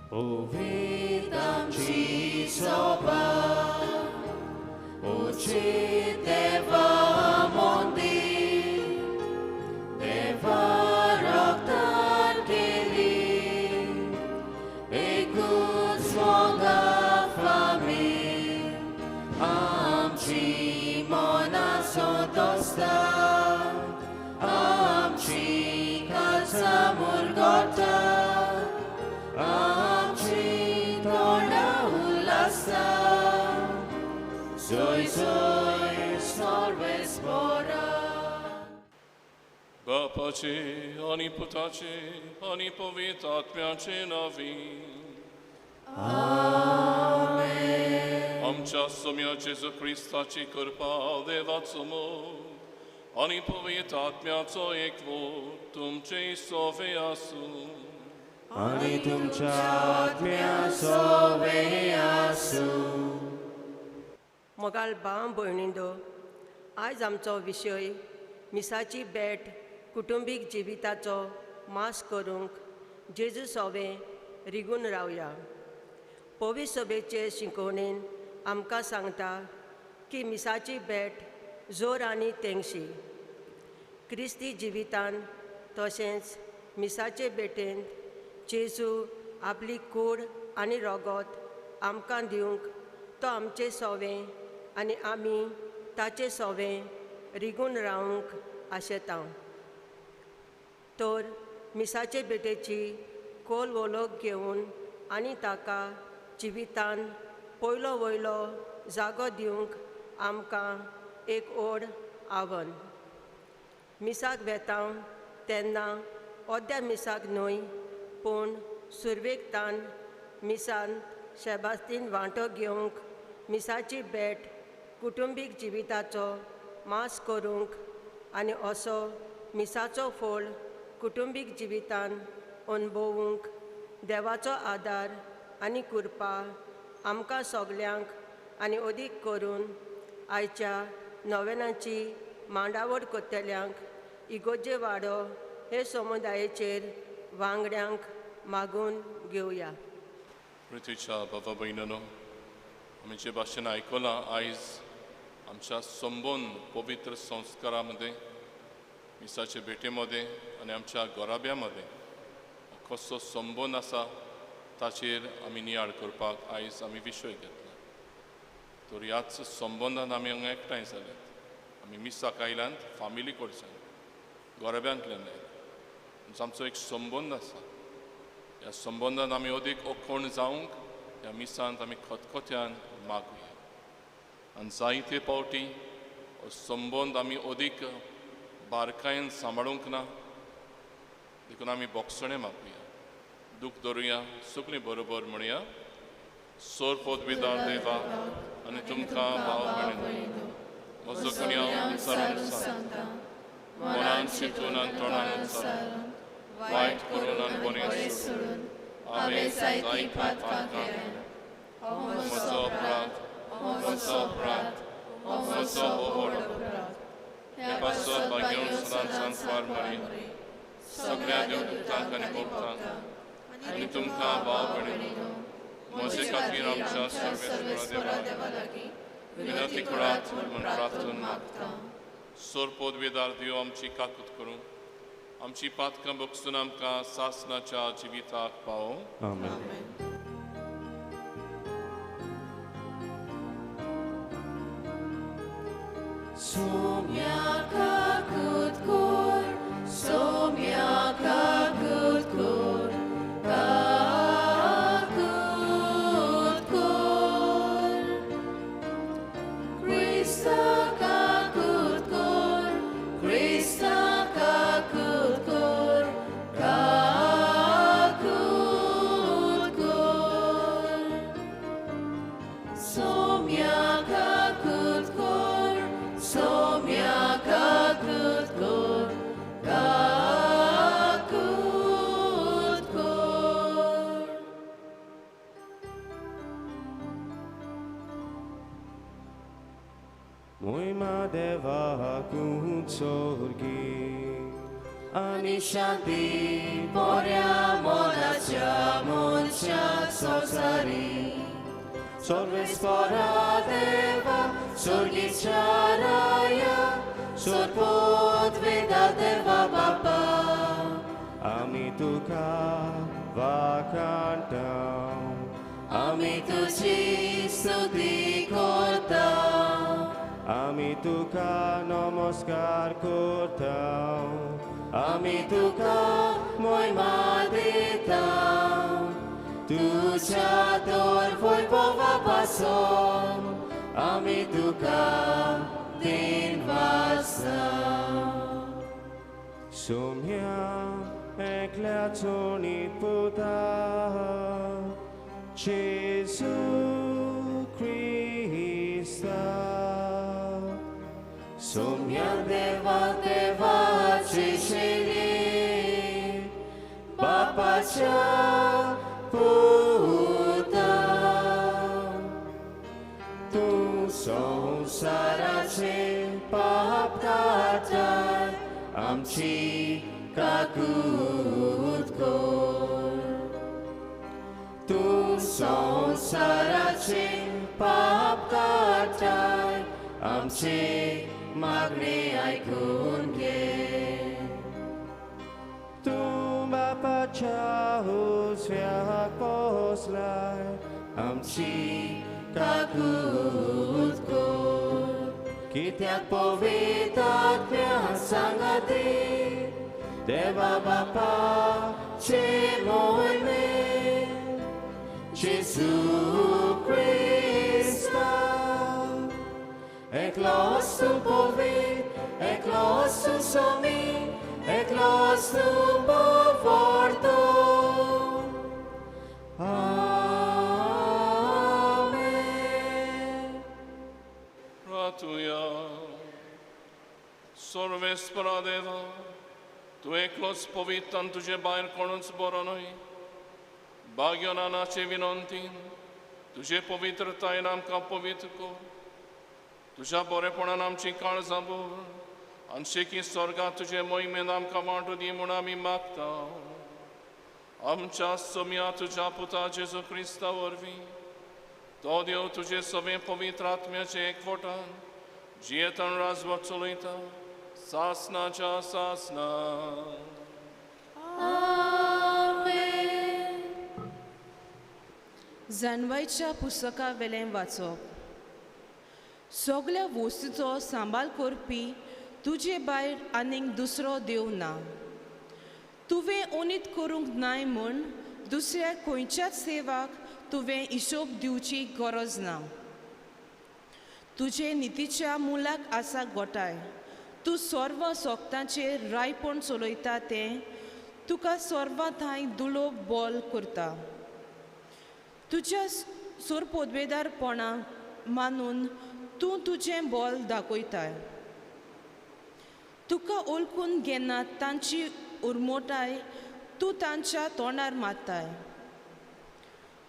Povitam ci sopa, uci deva mondi, deva roktan keli, ekut smoga fami, amci mona sotosta, amci kalsa murgota, आमची तोंडा उल्हासा जोय जोय सर्वेस्परा. बापाचे आनी पुताचे आनी पवित्र आत्म्याचे नांवी. आमच्या सोम्या जेजू क्रिस्ताची कृपा, देवाचो मोग आनी पवित्र आत्म्याचो एकवट तुमचे सोवे आसूं. आनी तुमच्या आत्म्या सोवे आसूं. मोगाल भाव भयणींदो, आयज आमचो विशय मिसाची भेट कुटुंबीक जिविताचो मास करूंक जेजू सोवे रिगून रावया. पवित्र सभेचे शिकोवणेन आमकां सांगता की मिसाची भेट जोर आनी तेंगशी क्रिस्ती जिवितान तशेंच मिसाचे भेटेंत जेजू आपली कूड आनी रोगोत आमकां दिवंक तो आमचे सोवे आनी आमी ताचे सोवे रिगून रावंक आशेता. तर मिसाचे भेटेची कोल वोलोक घेवन आनी ताका जिवितान पयलो वयलो जागो दिवंक आमकां एक ओड आवन. मिसाक वेता तेन्ना अर्द्या मिसाक न्हय, पूण सुरवेक तान मिसान शेबास्तीन वांटो घेवंक मिसाची भेट कुटुंबीक जिविताचो मास करूंक आनी असो मिसाचो फोळ कुटुंबीक जिवितान अणभवूंक देवाचो आदार आनी कृपा आमकां सगल्यांक आनी अदीक करून आयच्या नवेनाची मांडावळ करतल्यांक इगोजे वाडो हे समुदायेचेर वांगड्यांक मागून घेवया. पृथ्वीच्या बाबा भयणीनो, आमी जे भाशेन आयकलां आयज आमच्या संबंद पवित्र संस्कारा मदें, मिसाचे भेटे मदें आनी आमच्या घराब्या मदें कसो संबंद आसा ताचेर आमी नियाळ करपाक आयज आमी विशय घेतला. तर ह्याच संबंदान आमी हांगा एकठांय जाल्यात. आमी मिसाक आयल्यात फामिली कडच्यान, घराब्यांतल्यान आयल्यात. आमचो एक संबंद आसा. ह्या संबंदान आमी अदीक ओखण जावंक ह्या मिसांत आमी खतखत्यान मागुया. आनी जायते पावटी हो संबंद आमी अदीक बारकायेन सांबाळूंक ना, देखून आमी बोगसणें मागुया, दूख धरुया, सगळीं बरोबर म्हणया. सोर पदवीदार देवा आनी तुमकां भाव भयणींनो, म्हजो गुन्यांव विचारून सांगता, मनान चिंतून आनी तोंडान उच्चारून, वायट करून आनी बरें सोडून हांवें जायतीं पातकां केल्यात. म्हजो अपराध, म्हजो अपराध, म्हजो व्हड अपराध. हे पासत भाग्यवंत सदांच सांजवार मरी, सगळ्या देवदूतांक आनी भक्तांक आनी तुमकां भाव भयणींनो, म्हजे खातीर आमच्या सर्वेस्परा देवा लागीं विनंती करात म्हूण प्रार्थना मागता. सोर पदवीदार देव आमची काकूत करूं, आमची पातकां बगसून आमकां सासनाच्या जिविताक पावोवं. आमेन. सोम्या काकूत कर, सोम्या काकूत कर, काकूत कर. क्रिस्ता काकूत कर, क्रिस्ता काकूत कर, काकूत कर. सोम्या मोहिमा देवाक उत्सर्गी आनी शांती बऱ्या मनाच्या मनशा संवसारी सर्वेस्परा देवा स्वर्गीच्या राया सोरपोत वेदा देवा बापा. आमी तुका वाखाणटा आमी तुजी स्तुती करता. आमी तुका नमस्कार करता. आमी तुका मोहिमा दिता. तुज्या तर वैभवा पासून आमी तुका दिनवासा. सोम्या एकल्या चोणीत पुता जेजू क्रिस्ता. सोम्या देवा देवाची शिरी बापाच्या पुता. तूं संवसाराचे पाप काडटाय आमची काकूत कर. तूं संवसाराचे पाप काडटाय आमचे मागणे आयकून घे. तूं बापाच्या उजव्याक पोसलाय आमची काकूत कर. कित्याक पवित्र आत्म्या सांगाती देवा बापाचे मोहिमे जेजू क्रिस्ता. एकलोच तूं पवित्र, एकलोच तूं सोमी, एकलोच तूं पवर्तो. आमेन. प्रार्थुया. सर्वेस्परा देवा, तूं एकलोच पवित्र आनी तुजे भायर कोणूच बरो न्हय. भाग्यनानाचे विनंतीन तुजे पवित्रतायेन आमकां पवित्र कर. तुज्या बरेपणान आमची काळजां भर आनी शेकी स्वर्गांत तुजे मोहिमेन आमकां वांटो दी म्हूण आमी मागता. आमच्या सोम्या तुज्या पुता जेजू क्रिस्ता वरवीं तो देव तुजे सगळे पवित्र आत्म्याचे एकवटान जियेतान राजवट चलयता सासनाच्या सासना. आमेन. जानवायच्या पुस्तका वेलें वाचप. सगल्या वस्तूचो सांबाळ करपी तुजे भायर आनीक दुसरो देव ना. तुवें ओनीत करूंक नाय म्हूण दुसऱ्या खंयच्याच सेवाक तुवें हिशोब दिवची गरज ना. तुजे नितीच्या मुलाक आसा गोठाय. तूं सर्व सोगतांचेर रायपण चलयता तें तुका सर्वां थंय दुलोब बोल करता. तुज्या सोरपोदवेदारपणा मानून तूं तुजें बोल दाखयताय. तुका ओळखून घेना तांची उरमोटाय तूं तांच्या तोंडार मारताय.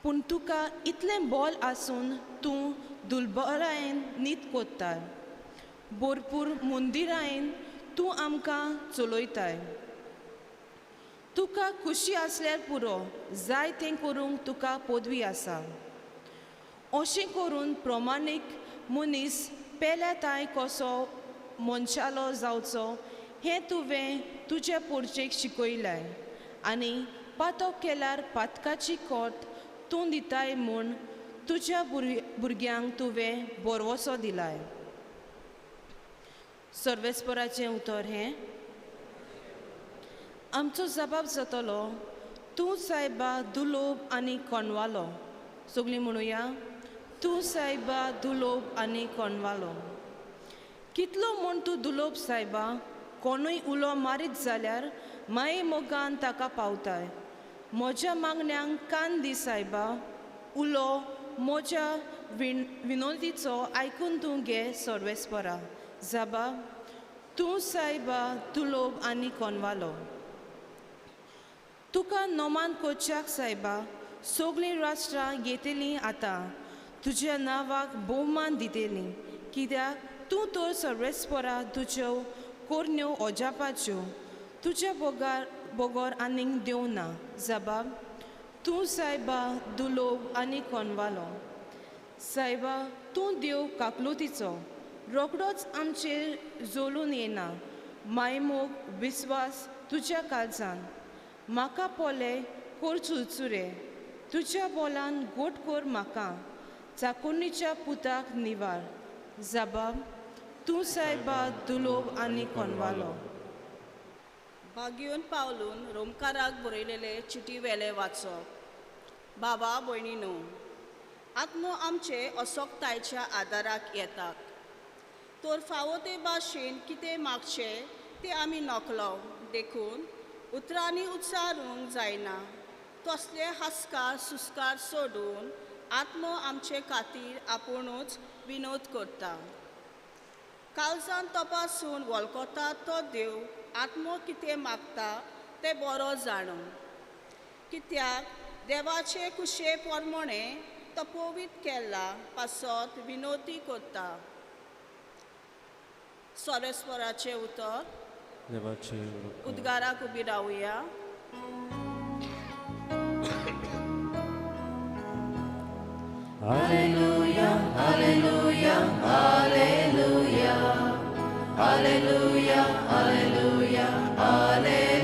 पूण तुका इतलें बोल आसून तूं दुलबरायेन नीत कोत्ताय. भरपूर मुंदिरायेन तूं आमकां चलयताय. तुका खुशी आसल्यार पुरो जाय तें करूंक तुका पदवी आसा. अशें करून प्रमाणीक मनीस पेल्या तांय कसो मनशालो जावचो हें तुवें तुज्या पोरचेक शिकयलाय आनी पातक केल्यार पातकाची कोत तूं दिताय म्हूण तुज्या भुरग्यांक तुवें भरवसो दिलाय. सर्वेस्पराचें उतर हें. आमचो जबाब जातलो तूं सायबा दुलोब आनी कोणवालो. सगळीं म्हणुया तूं सायबा दुलोब आनी कोणवालो. कितलो म्हूण तूं दुलोब सायबा. कोणूय उलो मारीत जाल्यार माये मोगान ताका पावताय. म्हज्या मागण्यांक कान दी सायबा. उलो म्हज्या विनोदीचो आयकून तूं घे सर्वेस्परा. जाबा तूं सायबा दुलोब आनी कोणवालो. तुका नोमान कोच्याक सायबा सगळीं राष्ट्रां येतलीं आतां तुज्या नांवाक भोवमान दितलीं. कित्याक तूं तर सर्वेस्परा तुज्यो कोरण्यो ओजापाच्यो तुज्या बोगार बोगोर आनीक देव ना. जबाब तूं सायबा दुलोब आनी कोनवालो. सायबा तूं देव काकलुतीचो रोखडोच आमचेर जोलून येना मायमोग विस्वास तुज्या काळजान म्हाका पोले कोर चुरचुरे तुज्या बोलान गोट कोर म्हाका चाकोन्नीच्या पुताक निवार. जबाब तूं सायबा दुलोब आनी कोनवालो. बागयोन पावलून रोमकाराक बरयलेले चिटी वेले वाचप. बाबा भयणीनो, आत्मो आमचे असोक्तायच्या आदाराक येतात तर फावो ते भाशेन कितें मागचें तें आमी नकलो देखून उतरांनी उच्चारूंक जायना तसले हास्कार सुस्कार सोडून आत्मो आमचे खातीर आपुणूच विनोद करता. काळजान तपासून वळखता तो देव आत्मो कितें मागता तें बरो जाणो कित्याक देवाचे कुशे प्रमाणे तो पवित्र केला पासत विनोदी करता. सर्वेस्पराचें उतर. उद्गाराक उबी रावया. Hallelujah, hallelujah, hallelujah, hallelujah, hallelujah, hallelujah,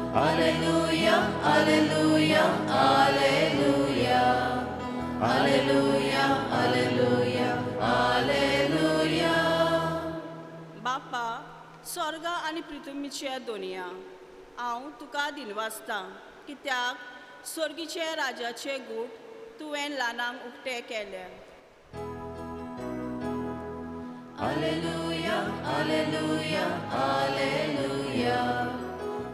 hallelujah, hallelujah, hallelujah, hallelujah, hallelujah, hallelujah. बापा स्वर्गा आनी पृथ्वीच्या दोनया हांव तुका दिनवासता कित्याक स्वर्गीचे राजाचे गूट तुवें ल्हानांक उक्ते केले. Hallelujah, hallelujah, hallelujah,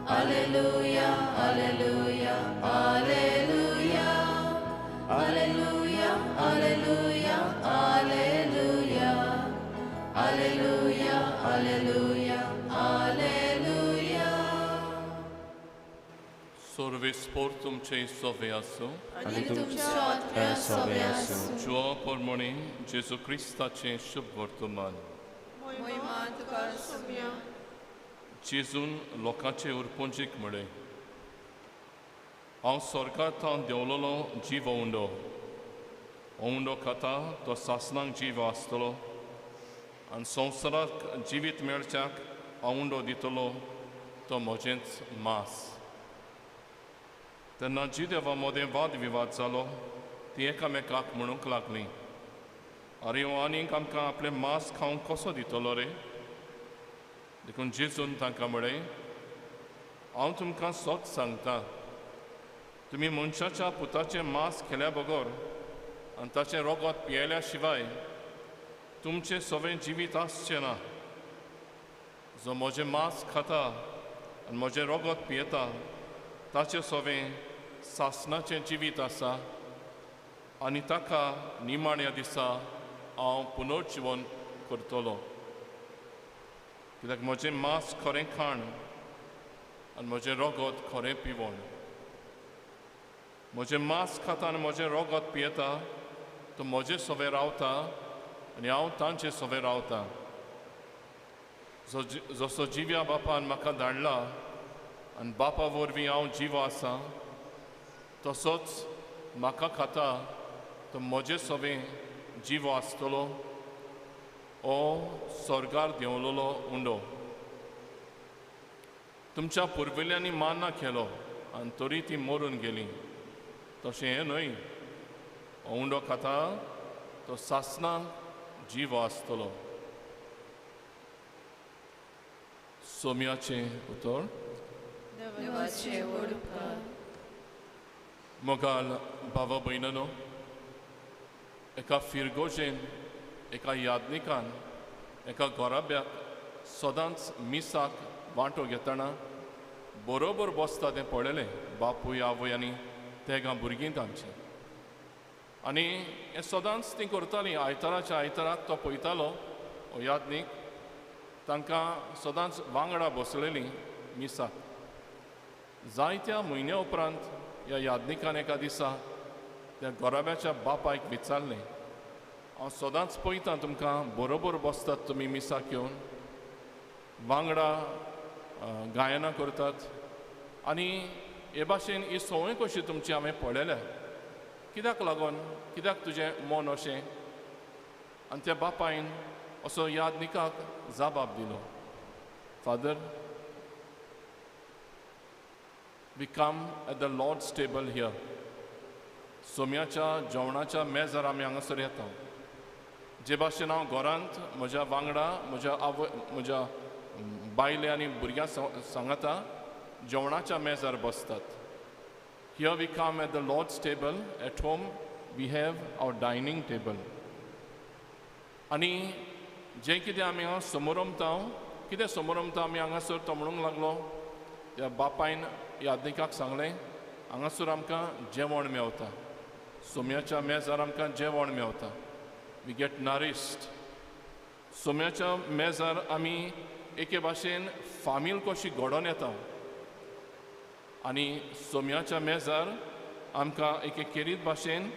hallelujah, hallelujah, hallelujah, hallelujah, hallelujah, hallelujah, hallelujah, hallelujah, hallelujah. सर्वेस्पोर तुमचे सोवे आसूं आनी तुमच्या आत्म्या सोवे आसूं. जिवा प्रमाणे जेजू क्रिस्ताचें शुभ वर्तमान. जेजून लोकांचे उरपुंजीक म्हळें, हांव स्वर्गार थावन देंवलोलो जीव उंडो उंडो खाता तो सासणाक जीव आसतलो आनी संवसाराक जिवीत मेळच्याक हांव उंडो दितलो तो म्हजेंच मांस. तेन्ना जिदेवा मदें वाद विवाद जालो. ती एकामेकाक म्हणूंक लागली, आरे हो आनीक आमकां आपलें मांस खावंक कसो दितलो रे? देखून जेजून तांकां म्हळें, हांव तुमकां सत सांगता, तुमी मनशाच्या पुताचें मांस खेल्या बगर आनी ताचें रोगत पियेल्या शिवाय तुमचें सगळें जिवीत आसचें ना. जो म्हजें मांस खाता आनी म्हजें रोगत पियेता ताचें सगळें सासणाचें जिवीत आसा आनी ताका निमाण्या दिसा हांव पुनर्जिवन करतलो. कित्याक म्हजें मांस खरें खाण आनी म्हजें रोगत खरें पिवण. म्हजें मांस खाता आनी म्हजें रोगत पियेता तो म्हजें सवें रावता आनी हांव तांचे सवें रावता. जसो जिव्या बापान म्हाका धाडला आनी बापा वरवीं हांव जिवो आसा तसोच म्हाका खाता तो म्हजे सवें जिवो आसतलो. ओ स्वर्गार देंवलोलो उंडो तुमच्या पुर्विल्ल्यांनी मान्ना केलो आनी तरी ती मरून गेली. तशें हें न्हय, हो उंडो खाता तो सासणाक जिवो आसतलो. सोम्याचें उतर. मोगाल भावा भयणांनो, एका फिरगोजेन एका यादनिकान एका घराब्याक सदांच मिसाक वांटो घेतना बरोबर बसता तें पळयलें. बापूय आवय आनी तेगां भुरगीं तांचीं. आनी हें सदांच तीं करतालीं. आयताराच्या आयताराक तो पळयतालो हो यादनीक तांकां सदांच वांगडा बसलेलीं मिसाक. जायत्या म्हयन्या उपरांत ह्या यादनिकान एका दिसा त्या घराब्याच्या बापायक विचारलें, हांव सदांच पळयतां तुमकां बरोबर बसतात तुमी मिसाक येवन वांगडा गायनां करतात आनी हे भाशेन ही संवय कशी तुमची हांवें पळयल्या. कित्याक लागून, कित्याक तुजें मन अशें? आनी त्या बापायन असो यादनिकाक जबाब दिलो, Father, we come at the Lord's table here. सोम्याच्या जेवणाच्या मेजार आमी हांगासर येता. जे भाशेन हांव घरांत म्हज्या वांगडा म्हज्या आवय म्हज्या बायले आनी भुरग्यां सांगाता जेवणाच्या मेजार बसतात. Here we come at the Lord's table. At home we have our dining table. आनी जें कितें आमी हांगा समोरमता, कितें समोरमता आमी हांगासर, तो म्हणूंक लागलो. त्या बापायन यादनिकाक सांगलें, हांगासर आमकां जेवण मेवता, सोम्याच्या मेजार आमकां जेवण मेवता. We get nourished. सोम्याच्या मेजार आमी एके भाशेन फामील कशी घडोवन येता आनी सोम्याच्या मेजार आमकां एके खेरीत भाशेन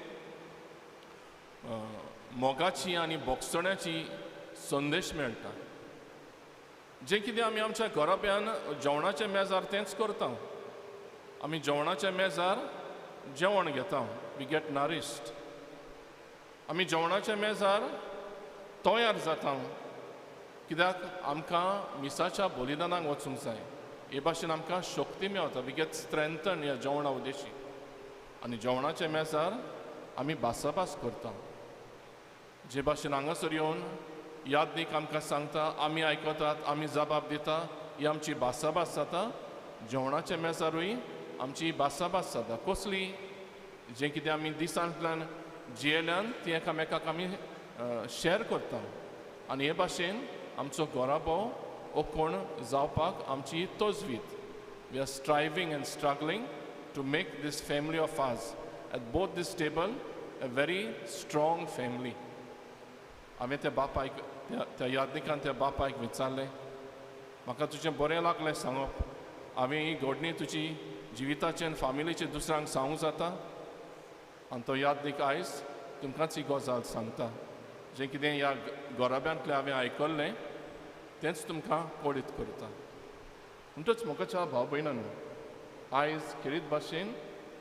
मोगाची आनी भोगसण्याची संदेश मेळटा. जें कितें आमी आमच्या घराब्यान जेवणाच्या मेजार तेंच करता. आमी जेवणाच्या मेजार जेवण घेता, we get nourished. आमी जेवणाच्या मेजार तयार जाता, कित्याक आमकां मिसाच्या बलिदानाक वचूंक जाय. हे भाशेन आमकां शक्ती मेळटा, we get strengthen ह्या जेवणा उद्देशी. आनी जेवणाच्या मेजार आमी भासाभास करता. जे भाशेन हांगासर येवन यादनीक आमकां सांगता, आमी आयकतात, आमी जबाब दिता, ही आमची भासाभास जाता. जेवणाच्या मेजारूय आमची भासाभास जाता. कसली? जें कितें आमी दिसांतल्यान जियेल्यान ती एकामेकाक आमी शेअर करता आनी हे भाशेन आमचो घराबो ओकोण जावपाक आमची तजवीज. We are striving and struggling to make this family of us at both this table a very strong family. हांवें त्या बापायक, त्या यादनिकान त्या बापायक विचारलें, म्हाका तुजें बरें लागलें सांगप, हांवें ही घडणी तुजी जिविताचें आनी फामिलीचें दुसऱ्यांक सांगूंक जाता? आनी तो यादनीक आयज तुमकांच ही गजाल सांगता. जें कितें ह्या घराब्यांतलें हांवें आयकल्लें तेंच तुमकां कळीत करता. म्हणटच म्हाका भाव भयणांनो, आयज खेरीत भाशेन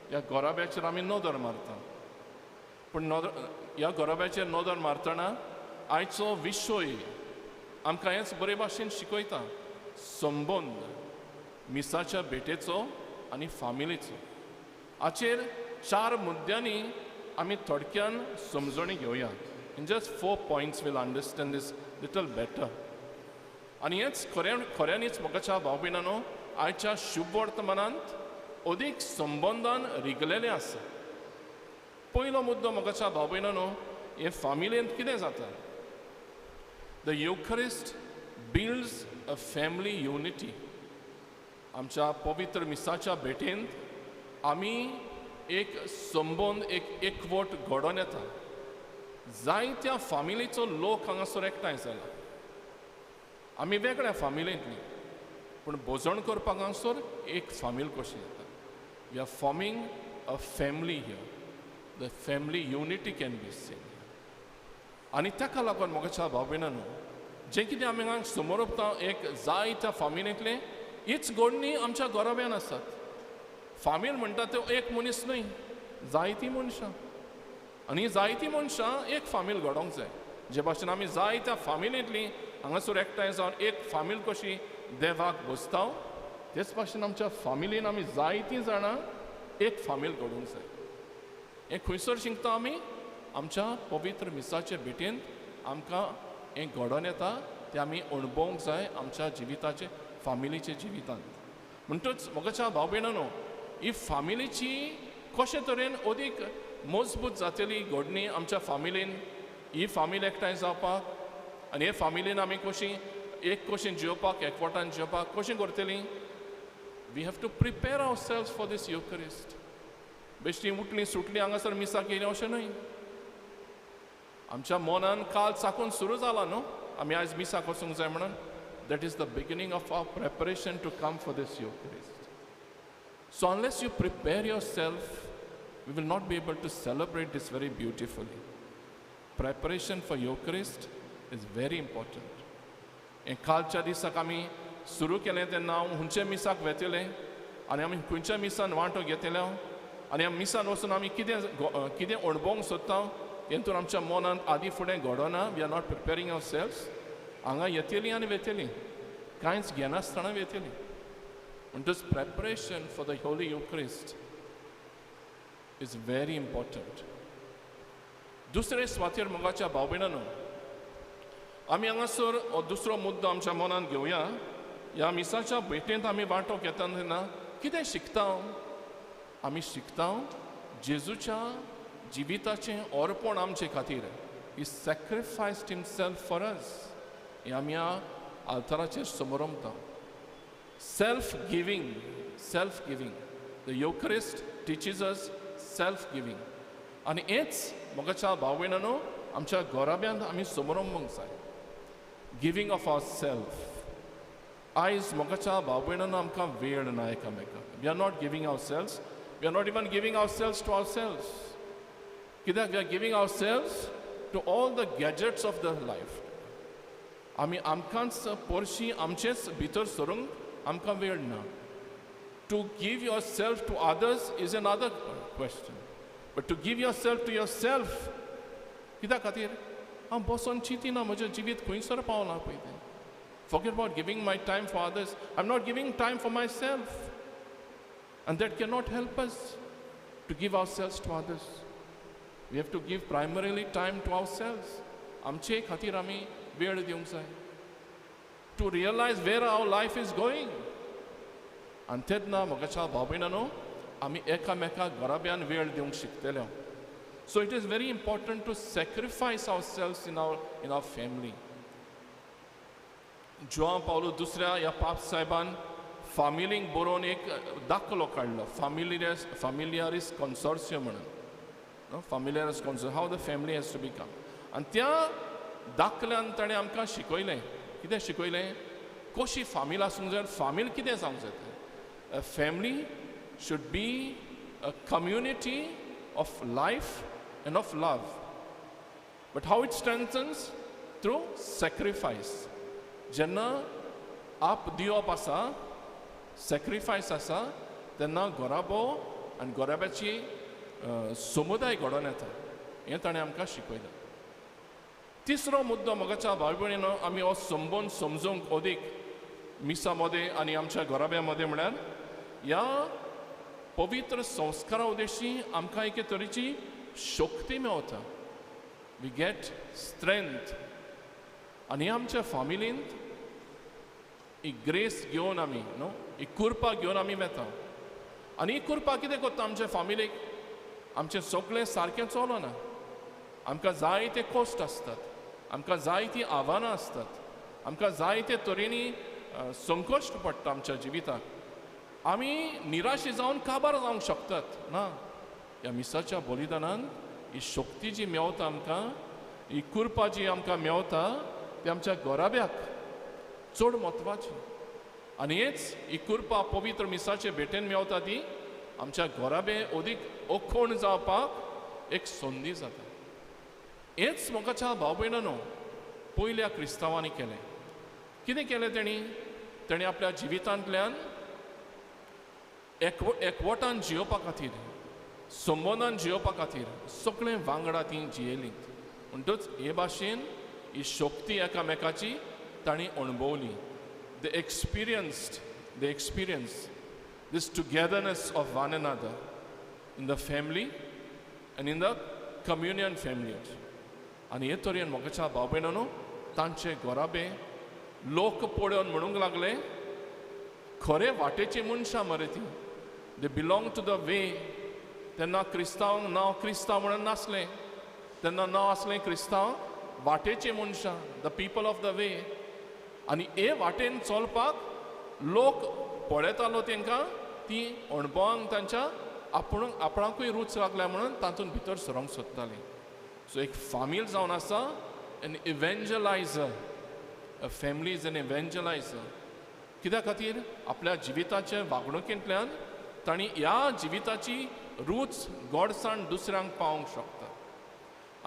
ह्या घराब्याचेर आमी नदर मारता. पूण नदर ह्या घराब्याचेर नदर मारतना आयचो विशय आमकां हेच बरे भाशेन शिकयता, संबंद मिसाच्या भेटेचो आनी फामिलीचो. हाचेर चार मुद्द्यांनी आमी थोडक्यान समजणी घेवया. In just 4 points we'll understand this little better. आनी हेच खऱ्यांनीच म्हाका भाव भयणांनो आयच्या शुभवर्तमानांत अदीक संबंदान रिगलेलें आसा. पयलो मुद्दो म्हाका भाव भयणांनो, हे फामिलेंत कितें जाता? The Eucharist builds a family unity. आमच्या पवित्र मिसाच्या भेटेंत आमी एक संबंद, एक एकवट घडोवन येता. जायत्या फामिलीचो लोक हांगासर एकठांय जाला. आमी वेगळ्या फामिलींतली, पूण भोजन करपाक हांगासर एक फामील कशी येता. We are forming a family here. The family unity can be seen. आनी ताका लागून म्हज्या भाव भयणांनो, जें कितें आमी हांगा समोर एक जायत्या फामिलींतलें हीच घडणी आमच्या घराब्यान आसात. फामील म्हणटा त्यो एक मनीस न्हय, जायतीं मनशां, आनी जायतीं मनशां एक फामील घडोवंक जाय. जे भाशेन आमी जायत्या फामिलींतलीं हांगासर एकठांय जावन एक फामील कशी देवाक बसता, तेच भाशेन आमच्या फामिलीन आमी जायतीं जाणां एक फामील घडोवंक जाय. हें खंयसर शिकता आमी? आमच्या पवित्र मिसाचे भेटेंत आमकां हें घडोवन येता, तें आमी अणभवूंक जाय आमच्या जिविताचे, फामिलीच्या जिवितांत. म्हणटच म्हज्या भाव भयणांनो, ही फामिलीची कशे तरेन अदीक मजबूत जातली घडणी आमच्या फामिलीन, ही फामील एकठांय जावपाक आनी हे फामिलीन आमी कशी एक कशें जियोवपाक, एकवटान जियोवपाक कशें करतली? We have to prepare ourselves for this Eucharist. बेश्टी उठली सुटली हांगासर मिसाक येयली अशें न्हय. आमच्या मनान काल साकून सुरू जाला न्हू आमी आयज मिसाक वचूंक जाय म्हणून. That is the beginning of our preparation to come for this Eucharist. So unless you prepare yourself, we will not be able to celebrate this very beautifully. Preparation for Eucharist is very important. हें कालच्या दिसाक आमी सुरू केलें तेन्ना हांव खंयच्या मिसाक वेतलें आनी आमी खंयच्या मिसान वांटो घेतले आनी ह्या मिसान वचून आमी कितें कितें अणभवंक सोदता हेतून आमच्या मनांत आदी फुडें घडना. We are not preparing ourselves. हांगा येतली आनी वेतली, कांयच घेनासतना वेतली. म्हणटच preparation for the Holy Eucharist is very important. दुसरे सुवातेर मोगाच्या भाव भयणांनो, आमी हांगासर हो दुसरो मुद्दो आमच्या मनांत घेवया. ह्या मिसाच्या भेटेंत आमी वांटो घेता तेन्ना कितें शिकता आमी? शिकता जेजूच्या जिविताचें अर्पण आमचे खातीर. He sacrificed himself for us. हें आमी ह्या आल्ताराचेर समरमता. Self giving, self giving. The Eucharist teaches us self giving. आनी हेंच मोगाच्या भाव भयणांनो आमच्या घराब्यांत आमी समरंभूंक जाय, गिवींग ऑफ our self. आयज मोगाच्या भाव भयणांनो आमकां वेळ ना एकामेकाक. We are not giving ourselves. We are not even giving ourselves to ourselves. कित्याक? We are giving ourselves to all the gadgets of the life. आमी आमकांच पोरशी आमचेच भितर सरूंक आमकां वेळ ना. To give yourself to others is another question, but to give yourself to yourself, कित्या खातीर हांव बसोन चिंतिना म्हजें जिवीत खंयसर पावलां पळय तें. Forget about giving my time for others. I'm not giving time for myself. And that cannot help us to give ourselves to others. We have to give primarily time to ourselves. आमचे खातीर आमी वेळ दिवंक जाय, to realize where our life is going. आनी तेन्ना म्हज्या भाव भयणांनो आमी एकामेका घराब्यान वेळ दिवंक शिकतले. So it is very important to sacrifice ourselves in our family. Joao पावलो दुसऱ्या ह्या पाप साहेबान फामिलींक बरोवन एक दाखलो काडलो, फामिलियारीस कॉन्सोर्सियम म्हणून, Familiaris Consortio, how the family has to become. आनी त्या दाखल्यान ताणें आमकां शिकयलें. कितें शिकयलें? कशी फामील आसूंक जाय, फामील कितें जावंक जाय तें. A family should be a community of life and of love. But how it strengthens? Through sacrifice. जेन्ना आप दिवप आसा, सॅक्रिफायस आसा, तेन्ना घराबो आनी घराब्याची समुदाय घडोवन येता. हें ताणें आमकां शिकयलें. तिसरो मुद्दो मोगाच्या भाव भयणीनो, आमी हो संबंद समजूंक अदीक मिसा मदें आनी आमच्या घराब्या मदें म्हळ्यार ह्या पवित्र संस्कारा उद्देशी आमकां एके तरेची शक्ती मेवता. We get strength. आनी आमच्या फामिलींत ही ग्रेस घेवन आमी न्हू, ही कुरपा घेवन आमी वेता. आनी ही कुरपा कितें करता आमच्या फामिलीक? आमचें सगळें सारकें चलना, आमकां जायते कश्ट आसतात, आमकां जायतीं आव्हानां आसतात, आमकां जायते तरेनी संकश्ट पडटा आमच्या जिविताक. आमी निराशी जावन काबार जावंक शकतात ना. ह्या मिसाच्या बलिदानान ही शक्ती जी मेवता आमकां, ही कुरपा जी आमकां मेवता, ती आमच्या घराब्याक चड म्हत्वाची. आनी हेच ही कुरपा पवित्र मिसाचे भेटेन मेवता, ती आमच्या घराबे अदीक अखोण जावपाक एक संदी जाता. हेच मोगाच्या भाव भयणांनो पयल्या क्रिस्तांवांनी केलें. कितें केलें तेणी? तेणी आपल्या जिवितांतल्यान एकवटान जियोवपा खातीर, संबंदान जियोवपा खातीर सगळें वांगडा ती जियेलीं. म्हणटच हे भाशेन ही शक्ती एकामेकाची तांणी अणभवली. They experience this togetherness of one another in the family and in the communion family. आनी हे तरेन मोगाच्या भाव भयणांनो तांचे घराबे लोक पळोवन म्हणूंक लागले, खरे वाटेची मनशां मरे ती. They belong to the way. तेन्ना क्रिस्तांव नांव क्रिस्तांव म्हणून नासलें, तेन्ना नांव आसलें क्रिस्तांव वाटेची मनशां, the people of the way. आनी हे वाटेन चलपाक लोक पळयतालो तेंकां, ती अणभवांक तांच्या आपूण आपणाकूय रूच लागल्या म्हणून तातूंत भितर सरोंक सोदतालीं. सो एक फामील जावन आसा an evangelizer. A family is an evangelizer. कित्या खातीर? आपल्या जिविताचे वागणुकेंतल्यान तांणी ह्या जिविताची रूच गोडसाण दुसऱ्यांक पावोवंक शकता.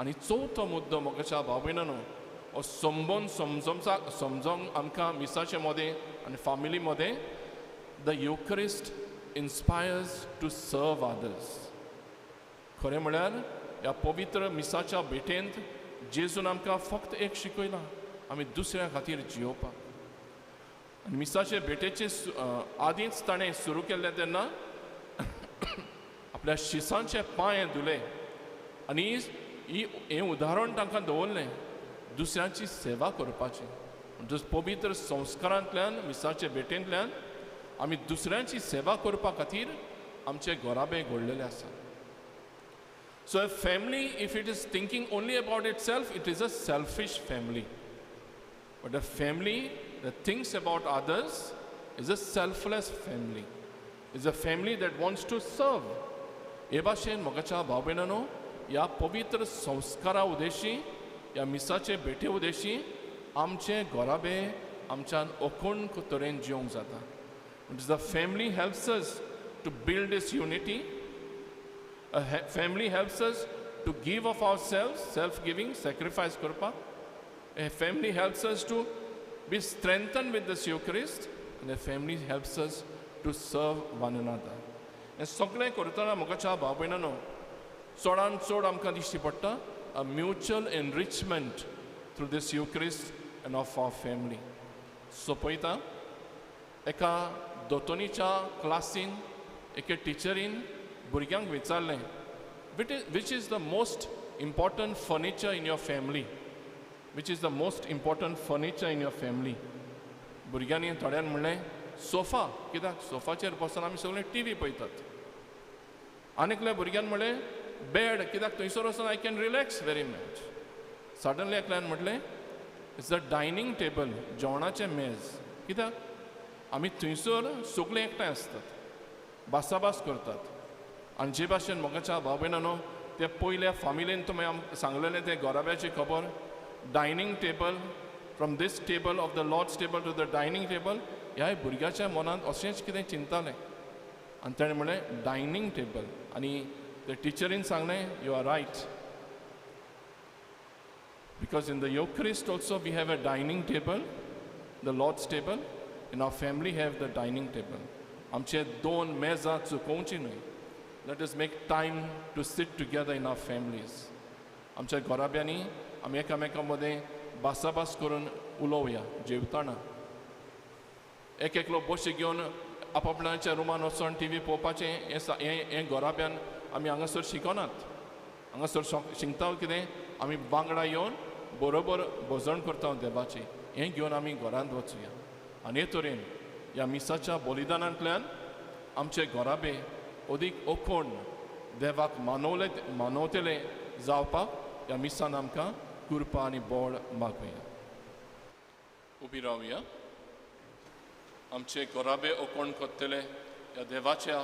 आनी चवथो मुद्दो मोगाच्या भाव भयणांनो, हो संबंद समजोंक समजोंक आमकां मिसाचे मदें आनी फामिली मदें the Eucharist inspires to serve others. खरें म्हळ्यार ह्या पवित्र मिसाच्या भेटेंत जेजून आमकां फक्त एक शिकयलां, आमी दुसऱ्या खातीर जियोवपाक. आनी मिसाचे भेटेचे आदींच ताणें सुरू केल्लें तेन्ना आपल्या शिसांचे पांय धुले आनी ही हें उदाहरण तांकां दवरलें दुसऱ्यांची सेवा करपाची. म्हणटच पवित्र संस्कारांतल्यान मिसाचे भेटेंतल्यान आमी दुसऱ्यांची सेवा करपा खातीर आमचे घराबे घडलेले आसा. So a family, if it is thinking only about itself, it is a selfish family. But a family that thinks about others is a selfless family, is a family that wants to serve. हे भाशेन मोगाच्या भाव भयणांनो, ह्या पवित्र संस्कारा उद्देशी, ह्या मिसाचे भेटे उद्देशी आमचे घराबे आमच्यान अखंड तरेन जिवंक जाता. The family helps us to build this unity. A family helps us to give of ourselves, self-giving, sacrifice करपाक. A family helps us to be strengthened with this Eucharist, and a family helps us to serve one another. हें सगळें करतना मोगाच्या भाव भयणांनो, चडान चड आमकां दिश्टी पडटा a mutual enrichment through this Eucharist and of our family. सोंपयता, एका दोतोनीच्या क्लासीन एके टिचरीन भुरग्यांक विचारलें, which is the most important furniture in your family? Which is the most important furniture in your family? भुरग्यांनी थोड्यान म्हणलें सोफा, कित्याक सोफाचेर बसून आमी सगळे टी व्ही पळयतात. आनी एकल्या भुरग्यान म्हणलें बेड, कित्याक थंयसर वचून I can relax very much. Suddenly एकल्यान म्हटलें it's the dining table, जेवणाचें मेज, कित्याक आमी थंयसर सगळे एकठांय आसतात, भासाभास करतात. आनी जे भाशेन मोगाच्या भाव भयणांनो, ते पयल्या फामिलीन तुमी आमकां सांगलेलें तें घराब्याची खबर, dining table, from this table of the Lord's table to the dining table, ह्या भुरग्याच्या मनांत अशेंच कितें चिंतालें आनी ताणें म्हणलें डायनींग टेबल. आनी ते टिचरीन सांगलें you are right, because in the Eucharist also we have a dining table, the Lord's table, in our family have the dining table. आमचे दोन मेजां चुकोवची न्हय. Let us make time to sit together in our families. आमच्या घराब्यांनी आमी एकामेकां मदें भासाभास करून उलोवया जेवतना. एक एकलो बशी घेवन आपापल्याच्या रुमान वचोन टी व्ही पळोवपाचें हें हें घराब्यान आमी हांगासर शिकनात. हांगासर शिकता कितें, आमी वांगडा येवन बरोबर भजन करता देवाचें, हें घेवन आमी घरांत वचुया. आनी हे तरेन ह्या मिसाच्या बलिदानांतल्यान आमचे घराबे अदीक अखंड देवाक मानवले मानवतले जावपाक ह्या मिसान आमकां कृपा आनी बळ मागुया. उबी रावया. आमचे घराबे अखंड करतले ह्या देवाच्या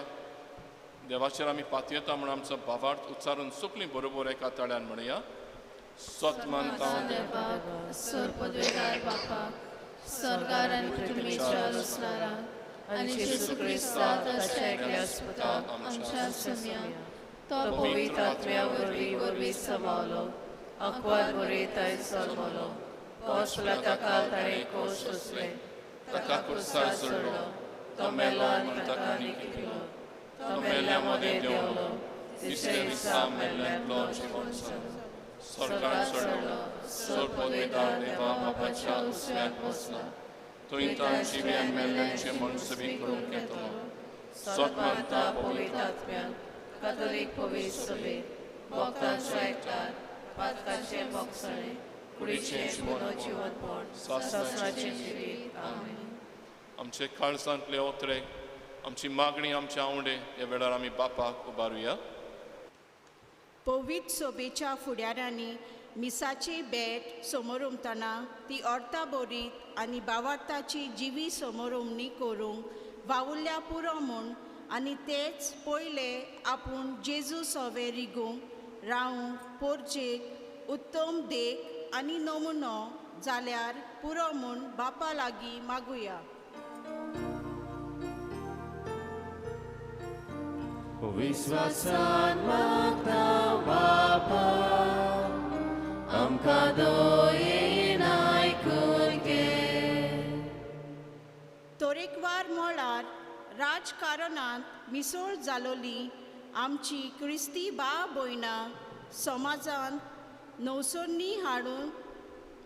देवाचेर आमी पातयेता म्हूण आमचो भावार्थ उच्चारून सगळीं बरोबर एका ताळ्यान म्हणया. सत मानता देवाक, सर पदवेदार बापाक, स्वर्गार आनी पृथ्वीच्या रचणाराक, आनी जेजू क्रिस्ताक ताच्या एकल्याच पुताक आमच्या सुम्या, तो पवित्र आत्म्या वरवीं वरवीं समावलो, आंकवार बरयताय जल्मलो, पोसला ताका ताणें कोश सोंसले, ताका कुर्सार चडलो, तो मेलो आनी ताका निकिलो, तो मेल्ल्या मदें देंवलो, तिसऱ्या दिसा मेल्ल्यांतलो जिवंत जालो, स्वर्गार चडलो, सर पदवेदार देवा बापाच्या उजव्याक बसला, थंय ताण जिव्या मेल्ल्यांचे मनसबी करूंक येतलो. सत मानता पवित्र आत्म्याक, कातोलीक पवित्र सभेक, भक्तांचो एकठार, पातकाचें भोगसणें, कुडीचें पुनो जिवनपण, सासणाचें जिवीत. आमेन. आमचे काळजांतले ओतरे, आमची मागणी, आमचे आवंडे ह्या वेळार आमी बापाक उबारुया. पवित्र सभेच्या फुडाऱ्यांनी मिसाची भेट समोर उमतना ती अर्था बरीत आनी भावार्थाची जिवी समोर उमणी करूंक वावुरल्या पुरो म्हूण, आनी तेच पयले आपूण जेजू सवे रिगूंक रावूंक पोरचेक उत्तम देख आनी नमुनो जाल्यार पुरो म्हूण बापा लागीं मागुया. विश्वासान मागता बापा, वातावरणांत मिसळ जालोली आमची क्रिस्ती भाव भयणां समाजांत नवसरणी हाडून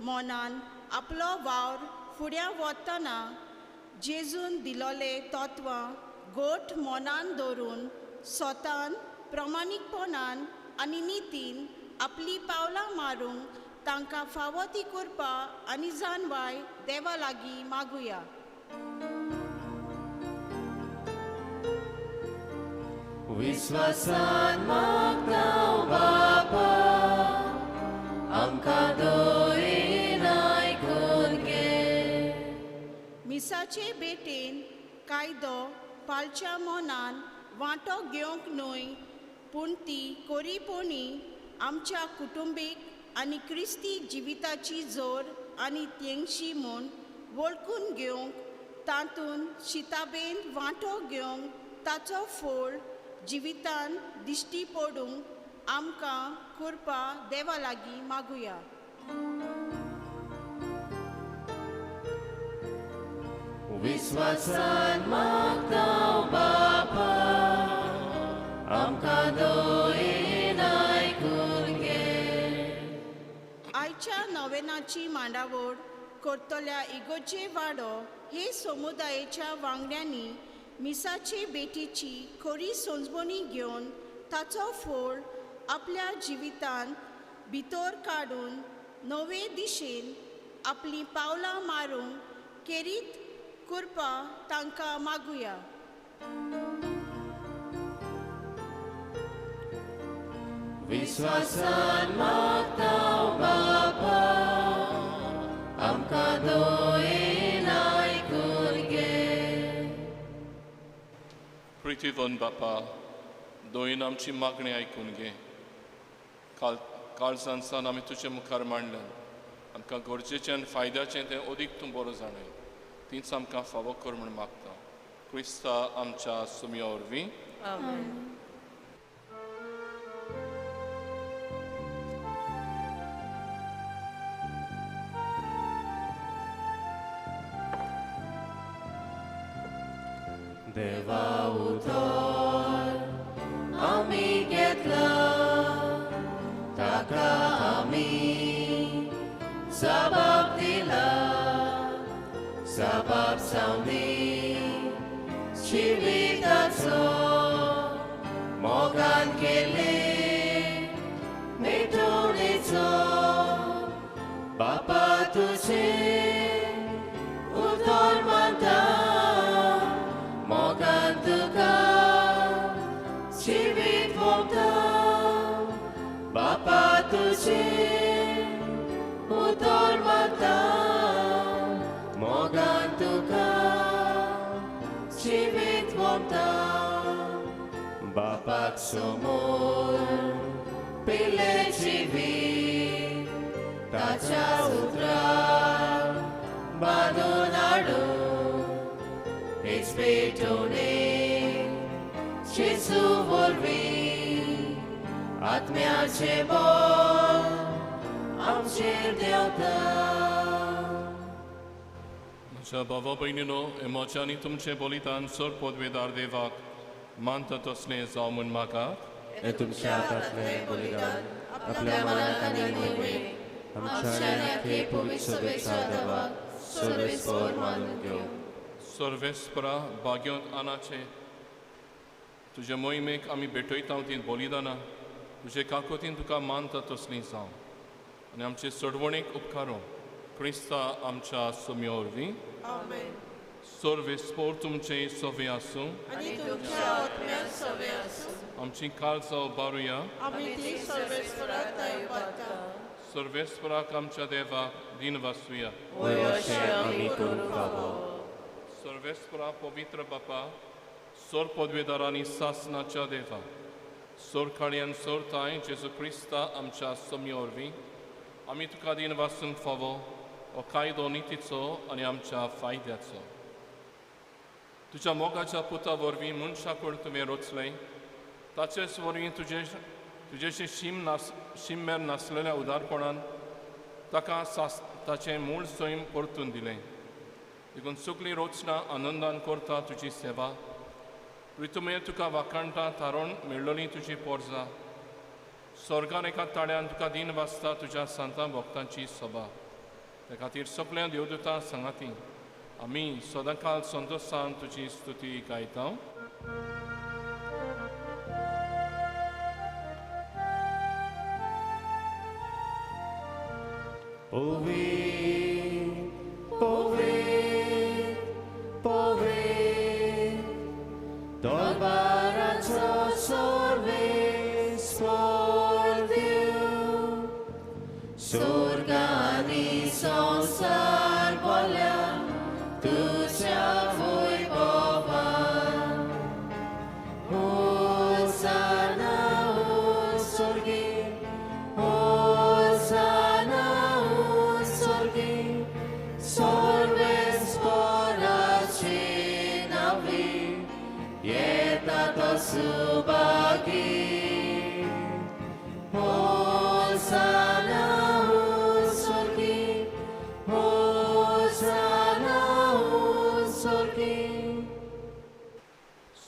मनान आपलो वावर फुड्या वतना जेजून दिलोले तत्वां गोठ मनान दवरून स्वतान प्रमाणीकपणान आनी नितीन आपली पावलां मारूंक तांकां फावो ती करपा आनी जाणवाय देवा लागीं मागुया. विश्वासान मागता बापा आमकां दोयेन आयकून घे. मिसाचे भेटेन कायदो पाळच्या मनान वांटो घेवंक न्हय पूण ती कोरीपणी आमच्या कुटुंबीक आनी क्रिस्ती जिविताची जोर आनी तेंगशी म्हूण वळखून घेवंक तातूंत शिताबेन वांटो घेवंक ताचो फोळ जिवितान दिश्टी पडूंक आमकां कृपा देवा लागीं मागुया. विश्वासान मागता बापा आमकां दोयेन आयकून घे. आयच्या नवेनाची मांडावळ करतल्या इगोजे वाडो हे समुदायेच्या वांगड्यांनी मिसाचे भेटीची खरी सोंजवणी घेवन ताचो फोळ आपल्या जिवितांत भितर काडून नवे दिशेन आपलीं पावलां मारूंक केरीत कृपा तांकां मागुया. विश्वासान मागता बापा आमकां दोयेन आयकून घे. प्रितीवन बापा दोयेन आमची मागणी आयकून घे. काळजान सावन आमी तुजे मुखार मांडल्यान आमकां गरजेचें आनी फायद्याचें तें अदीक तूं बरो जाणय तीच आमकां फावो कर म्हूण मागता क्रिस्ता आमच्या सुमया वरवीं. देवा उतर आमी घेतला ताका आमी जबाब दिला जबाब सावनी जिविताचो मोगान केले मेटोणेचो बापा तुझे उतर मानता मोगान तुका जिवीत वोंपता बापा तुझे उतर मानता मोगान तुका जिवीत वोंपता बापाक समोर पिले जिवीत ताच्या उतराक बांदून हाडून हेच पेटोवणे जेजू वरवीं आत्म्याचें बळ आमचेर देंवता. म्हज्या भावा भयणीनो हें म्हजें आनी तुमचें बलिदान सर पदवेदार देवाक मानता तसलें जावं म्हूण म्हाका हें तुमच्या हातांतलें बलिदान आपल्या मनात आनी मोहिमेक आमच्या आनी पवित्र सभेच्या देवाक सर्वेस्पर मानून घेवं. सर्वेस्परा भाग्योंत आनाचे तुजे मोहिमेक आमी भेटयता तीं बलिदानां तुजे काकोतीन तुका मानता तसलीं जावं आनी आमचे सोडवणेक उपकारो क्रिस्ता आमच्या सुम्या वरवीं. सर्वेस्पर तुमचें सवे आसूं आनी तुमच्या आत्म्यान सवे आसूं. आमची काळजां उबारुया. आमी ती सर्वेस्पराक दयपाता. सर्वेस्पराक आमच्या देवाक दिन वासुया. वय अशें आमी करूंक फावो. सर्वेस्परा पवित्र बापा सोर पदवेदार आनी सासनाच्या देवा सोरखाळयान सोरताय जेजू क्रिस्ता आमच्या सम्या वरवीं आमी तुका दिन वासूंक फावो हो कायदो नितीचो आनी आमच्या फायद्याचो. तुज्या मोगाच्या पुता वरवीं मनशा कडेन तुवें रचलें ताचेच वरवीं तुजेशी शीम मेर नासलेल्या उदारपणान ताका ताचें मूळ सैम परतून दिलें. देखून सगळीं रचना आनंदान करता तुजी सेवा. प्रितुमे तुका वाखाणटा थारोवन मेळ्ळली तुजी पोरजा स्वर्गान एका ताळ्यान तुका दिन वाचता तुज्या सांतां भक्तांची सभा. त्या खातीर सगळ्या देवदूतां सांगाती आमी सदांकाल संतोशान तुजी स्तुती गायता.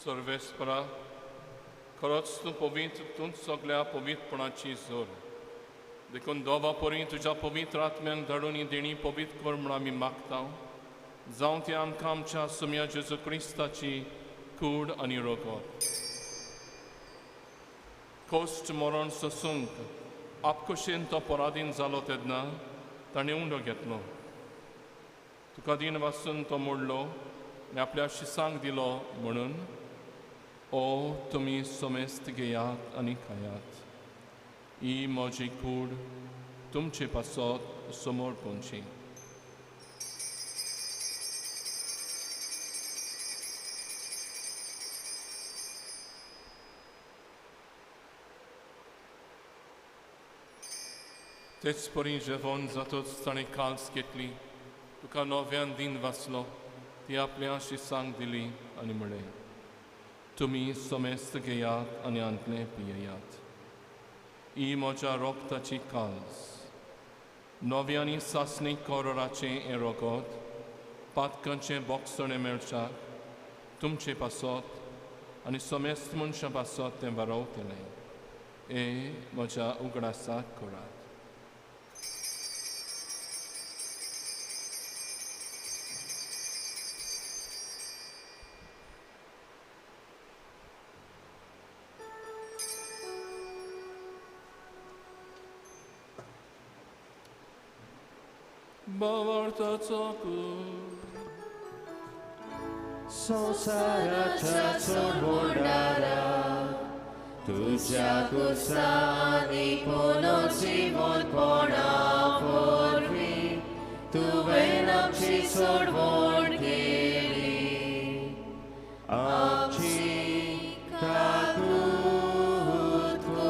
सर्वेस्परा, खरोच तूं पवित्र, तूंच सगळ्या पवित्रपणाची जोर. देखून दोवा परी तुज्या पवित्र आत्म्यान धाडून ही देणी पवित्र कर म्हूण आमी मागता. जावं ती आमकां आमच्या सुम्या जेजू क्रिस्ताची कूड आनी रगत. कश्ट मरण सोसूंक आपखुशेन तो पराधीन जालो तेन्ना ताणें उंडो घेतलो. तुका दिन वाचून तो मोडलो आनी आपल्या शिसांक दिलो म्हणून, ओ तुमी समेस्त घेयात आनी खायात, ही म्हजी कूड तुमचे पासत समोर पोवची. तेच परी जेवण जातच ताणें काल्स घेतली, तुका नव्यान दिन वाचलो, ती आपल्या शिसांक दिली आनी म्हळें, तुमी समेस्त घेयात आनी आंतलें पियेयात, ही म्हज्या रोगताची काल्स, नव्या आनी सासणी कोरोराचें हें रगत पातकांचें बोगसणें मेळच्याक तुमचे पासत आनी समेस्त मनशां पासत तें बरोवतलें. हें म्हज्या उगडासाक करात. भावार्थाचो संवसाराच्या सोडवणारा तुज्या कुसांनी पुनर्जीवनपणा वरवीं तुवें आमची सोडवण केली. आमची काकूत कर.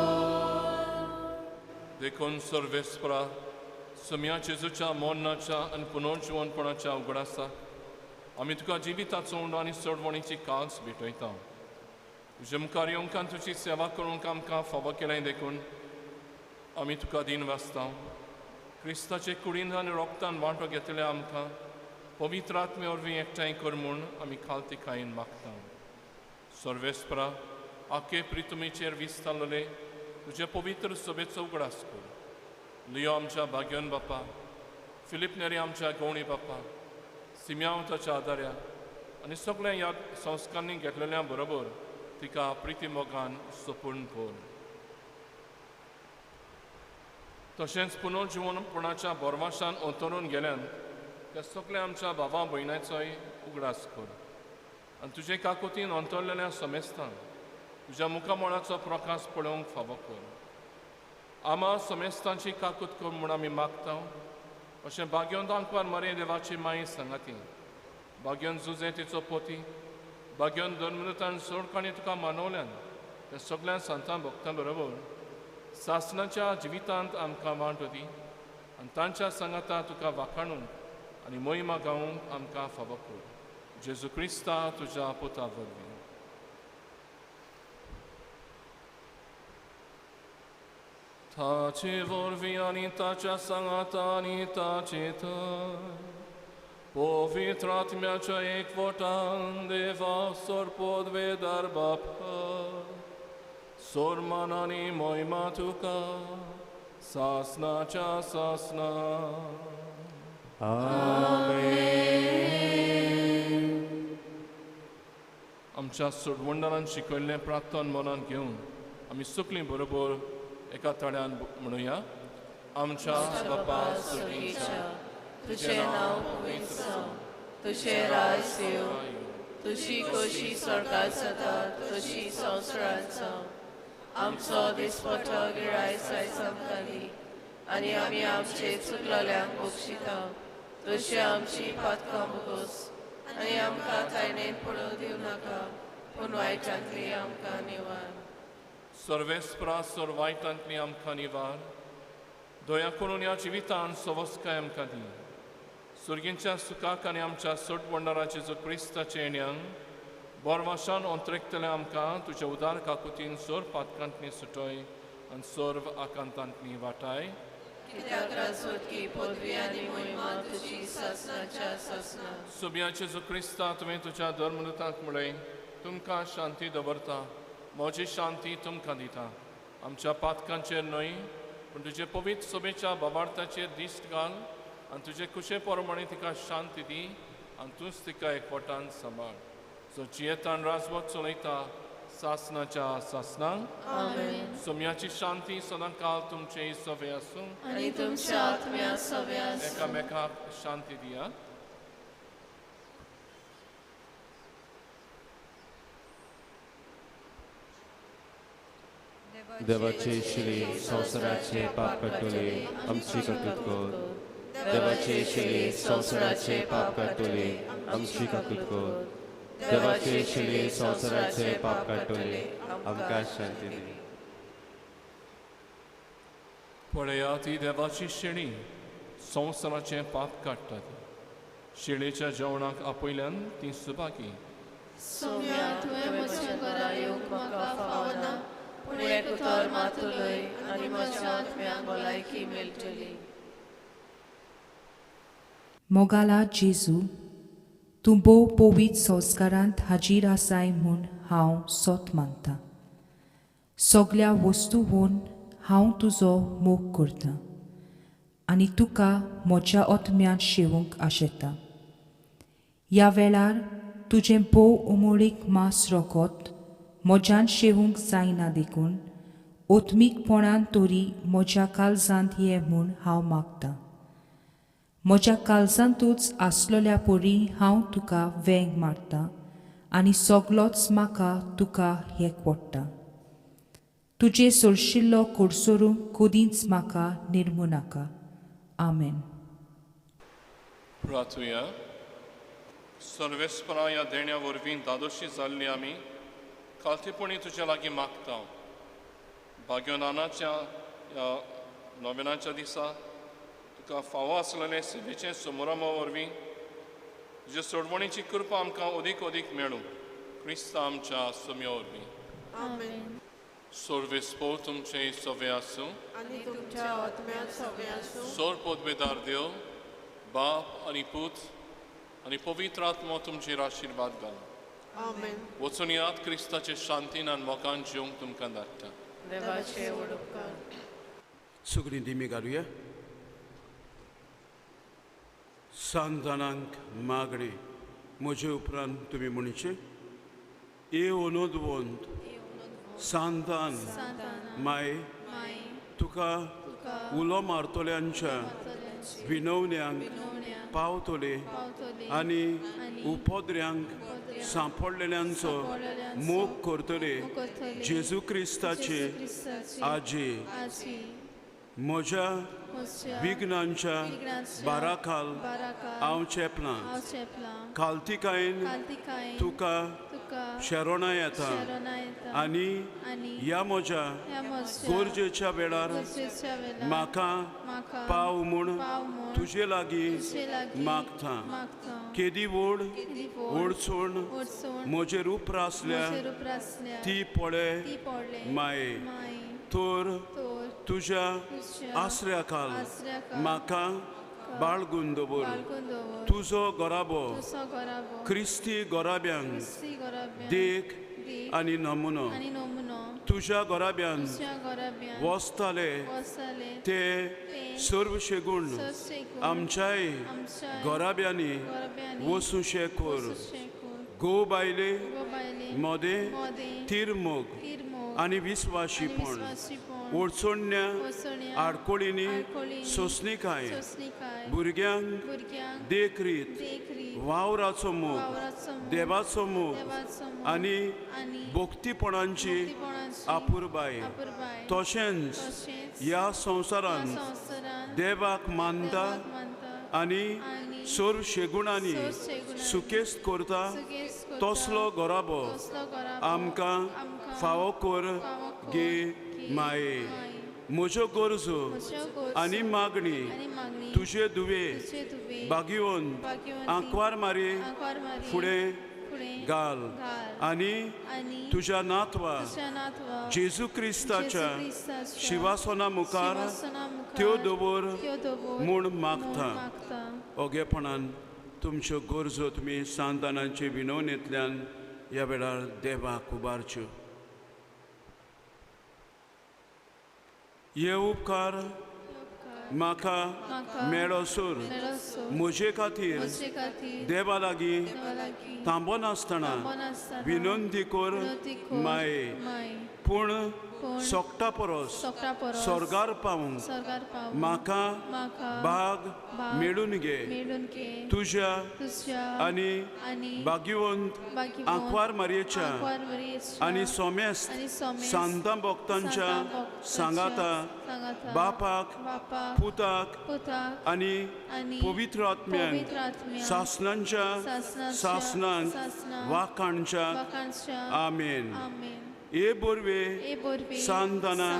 देखून सर्वेस्परा, सम्या जेजूच्या मरणाच्या आनी पुनर्जिवनपणाच्या उगडासा आमी तुका जिविताचो उंडो आनी सोडवणीची काल्स भेटयता. तुजे मुखार येवंक आनी तुजी सेवा करूंक आमकां फावो केलें देखून आमी तुका दिन वाचता. क्रिस्ताचे कुडीन आनी रोगतान वांटो घेतले आमकां पवित्र आत्मे वरवीं एकठांय कर म्हूण आमी खालतिकायेन मागता. सर्वेस्परा, आखे प्रितुमेचेर विस्तारलेले तुजे पवित्र सभेचो उगडास कर. लियो आमच्या भाग्यन बापा, फिलीप नेरी आमच्या गवणी बापा, सिम्यांव ताच्या आदाऱ्या आनी सगळ्या ह्या संस्कारांनी घेतलेल्या बरोबर तिका प्रिती मोगान सोपूर्ण कर. तशेंच पुनर्जिवनपणाच्या बोरवाशान अंतरून गेल्यान त्या सगळ्या आमच्या भावा भयणाचोय उगडास कर आनी तुजे काकुतीन अंतरलेल्या समेस्तान तुज्या मुखामळाचो प्रकाश पळोवंक फावो कर. आमा समेस्तांची काकूत कर म्हूण आमी मागता. अशें भाग्योन आंकवार मरे देवाची माई सांगाती, भाग्योन जुजे तिचो पोती, भाग्योन धर्मदूतान सोडकाणी तुका मानवल्यान त्या सगळ्या सांतां भक्तां बरोबर सासणाच्या जिवितांत आमकां वांट दी आनी तांच्या सांगाता तुका वाखाणून आनी मोहिमा गावूंक आमकां फावो कर. जेजू क्रिस्ता तुज्या पुता वरवीं. ताचे वरवीं आनी ताच्या सांगाता आनी ताचे थंय पवित्र आत्म्याच्या एकवटान देवा सोरपोदवेदार बापा सोरमान आनी मोहिमा तुका सासनाच्या सासना. आमेन. आमच्या सोडवंडारान शिकयल्लें प्रार्थन मनान घेवन आमी सगळीं बरोबर एका ताळ्यान म्हणुया. आमच्या बापा स्वर्गीच्या, तुझे नाव पवित्र जावं, तुझे राज येवं, तुजी खोशी स्वर्गात जाता तशी संवसारांत जावं. आमचो दिसपटो गिरायक आयज आमकां दी आनी आमी आमचे चुकलेल्यांक बक्षिता तशी आमची पातकां भोगोस आनी आमकां तायणेन पडूं दिवं नाका, पूण वायटांतली आमकां निवार. सर्वेस्परा सर वायटांतली आमकां निवार, दया करून ह्या जिवितान सवस्काय आमकां दी. सुर्गींच्या सुखाक आनी आमच्या सोटबंडारा जेजू क्रिस्ताच्या येण्यान बोरवाशान अंतरेकतले आमकां तुज्या उदार काकुतीन सोर पातकांतली सुटय आनी सर्व आकांतांतली वाटाय. कित्याक राजवटकी पदवी आनी मोहिमा तुजी सासनाच्या सासना. सोबिया जेजू क्रिस्ता, तुवें तुज्या धर्मदूतांक म्हळें, तुमकां शांती दवरता, म्हजी शांती तुमकां दिता. आमच्या पातकांचेर न्हय पूण तुजे पवित्र सभेच्या बाबार्थाचेर दिश्ट घाल आनी तुजे खुशे प्रमाणे तिका शांती दी आनी तूंच तिका एकवटान सांबाळ. सो जियेतान राजवट चलयता सासनाच्या सासनांक. आमेन. सोम्याची शांती सदां काल तुमचे सवे आसूं आनी तुमच्या आत्म्या सवे आसूं. एकामेकाक शांती दिया. देवाचे शिले संवसाराचे पाप काडटले आमची काकूत कर. देवाचे शिले संवसाराचे पाप काडटले आमची काकूत कर. देवाचे शिले संवसाराचे पाप काडटले आमकां शांती दी. पळया ती देवाची शेणी संवसाराचें पाप काडटा. ती शेळेच्या जेवणाक आपयल्यान ती सुभागी. सोम्या, तुवें म्हज्या घरा येवंक म्हाका फावना, पूण एक उतर मात उलय आनी म्हज्या आत्म्याक भलायकी मेळटली. मोगाला जेजू, तूं भोव पवित्र संस्कारांत हाजीर आसाय म्हूण हांव सोत मानतां. सगल्या वस्तूवन हांव तुजो मोग करतां आनी तुका म्हज्या आत्म्यांत शेवूंक आशेतां. ह्या वेळार तुजें भोव उमळीक मास रोगत म्हज्यान शेवूंक जायना देखून ओत्मीकपणान तरी म्हज्या काळजांत ये म्हूण हांव मागतां. म्हज्या काळजांतूच आसलेल्या परी हांव तुका वेंग मारतां आनी सगलोच म्हाका तुका एक पडटा. तुजे सोरशिल्लो कोडसोरूंक कदींच म्हाका निर्मू नाका. आमेन. प्रार्थुया. सर्वेस्परा ह्या देण्या वरवीं दादोशी जाल्ली आमी खालतीपणी तुज्या लागीं मागता. भाग्यनानाच्या ह्या नोवेनाच्या दिसा तुका फावो आसलेले सेवेचे समोरामा वरवीं तुजे सोडवणीची कृपा आमकां अदीक अदीक मेळूं. क्रिस्ता आमच्या सोम्या वरवीं. आमेन. सर्वेस्पोर तुमचे सवे आसूं आनी तुमच्या आत्म्यांत सवे आसूं. सोर पदवेदार देव बाप आनी पूत आनी पवित्र आत्मो तुमचेर आशिर्वाद घालूं. आमेन. वचून यात क्रिस्ताचे शांतीन आनी मोगान जिवंक तुमकां धाडटा. देवाचे उपकार. सगळीं दिमी घालुया. सांतानांक मागणें म्हजे उपरांत तुमी म्हणचें, ए ओनोदवंत सांतान माय, तुका उलो मारतल्यांच्या विनवण्यांक पावतले आनी उपद्र्यांक सांपडलेल्यांचो मोग करतले जेजू क्रिस्ताचे आजी म्हज्या विघ्नांच्या बाराखाल हांव चेपलां. खालतिकायेन तुका शरणां येता आनी ह्या म्हज्या गरजेच्या वेळार म्हाका पाव म्हूण तुजे लागीं मागता. केदी व्हड अडचण म्हजेर उप्रासल्या ती पळय माये, तर तुज्या आसऱ्या खाल म्हाका बाळगून दवर. तुजो घराबो क्रिस्ती घराब्यांक देख आनी नमुनो. तुज्या घराब्यान वसताले ते सर्व शेगूण आमच्याय घराब्यांनी वसूशे कर. गो बायले मदें तिरमोग आनी विस्वाशीपण ओडचोडण्या आडकोळींनी सोंसणीकाय भुरग्यांक देखरीत वावराचो मोग देवाचो मोग आनी भक्तीपणांची आपुरबाय. तशेंच ह्या संवसारांत देवाक मानता आनी सर्व शेगुणांनी सुकेस्त करता तसलो घराबो आमकां फावो कर गे माये. म्हज्यो गरजो आनी मागणी तुजे दुवे बागिवन आंकवार मारी फुडें घाल आनी तुज्या नातवा जेजू क्रिस्ताच्या शिवासना मुखार त्यो दवर म्हूण मागता. ओगेपणान तुमच्यो गरजो तुमी सांतानाचे विनवणेंतल्यान ह्या वेळार देवाक उबारच्यो. हे उपकार म्हाका मेळोसर म्हजे खातीर देवा लागीं थांबनासतना विनंती कर माये. पूण सोगटा परस स्वर्गार पावूंक म्हाका भाग मेळून घे. तुज्या आनी भाग्यवंत आंकवार मारयेच्या आनी सोमेस्त सांतां भक्तांच्या सांगाता बापाक पुताक आनी पवित्र आत्म्यांक सासनांच्या सासनांक वाखाणच्या. आमेन. ए बोरवे सांताना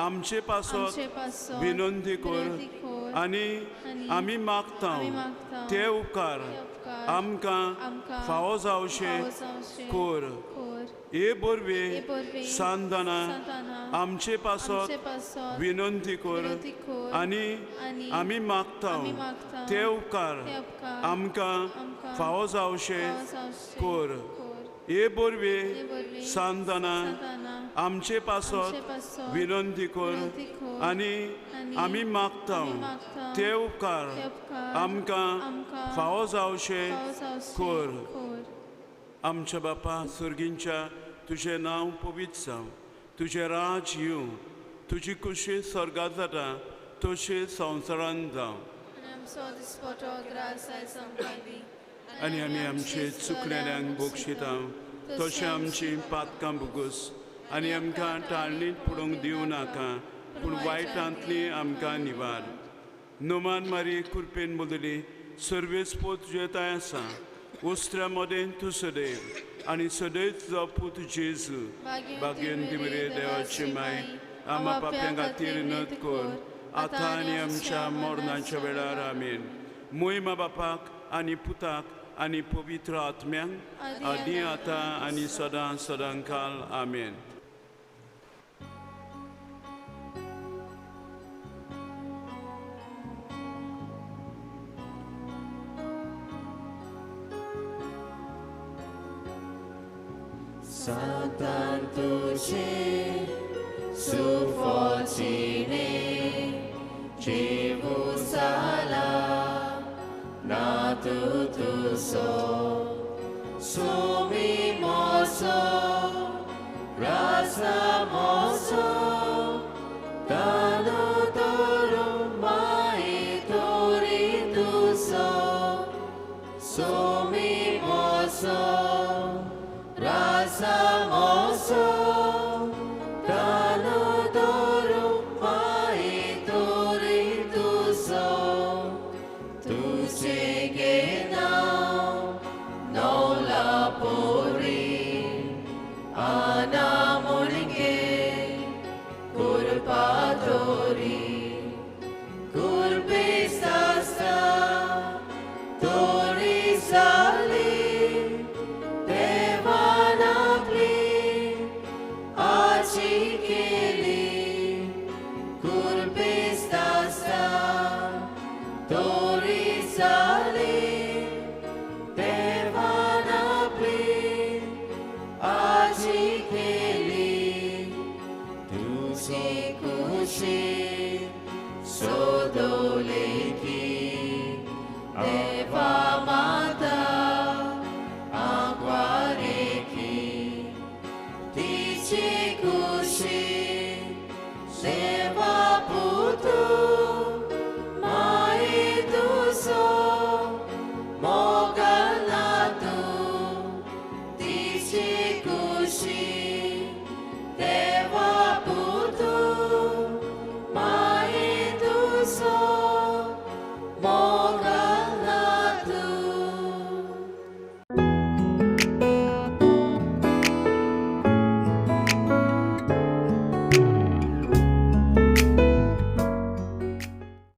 आमचे पासत विनंती कर आनी आमी मागता ते उपकार आमकां फावो जावशे कर. ए बोरवे सांताना आमचे पासत विनंती कर आनी आमी मागता ते उपकार आमकां फावो जावशे कर. ए बोरवे सांताना आमचे पासत विनंती कर आनी आमी मागता ते उपकार आमकां फावो जावशे कर. आमच्या बापा सर्गींच्या तुजें नांव पवित्र जावं, तुजें राज येवं, तुजी कुशी स्वर्गांत जाता तशी संवसारांत जावं. आनी आमी आमचे चुकलेल्यांक बक्षिता तशें आमची पातकां भोगोस आनी आमकां टाळणीत पडूंक दिवं नाका, पूण वायटांतली आमकां निवार. नोमान मारी कृपेन बदली सर्वेस पोत तुजे तांय आसा उस्त्र्या मदें तूं सदैव आनी सदैव तुजो पूत जेजू भाग्यवंती मरे देवाची माय आमा पाप्यां खातीर नत कर आतां आनी आमच्या मरणाच्या वेळार. आमेन. मोहिमा बापाक आनी पुताक आनी पवित्र आत्म्यांक आदी आतां आनी सदां सदां काल. आमेन. Satan तुझे सुफोर्चीने Jerusalem na tu so sumi moso rasa moso tanu toru mai tori tu so sumi moso rasa moso tanu toru mai tori tu so tu se no la pori anamonike सोदो.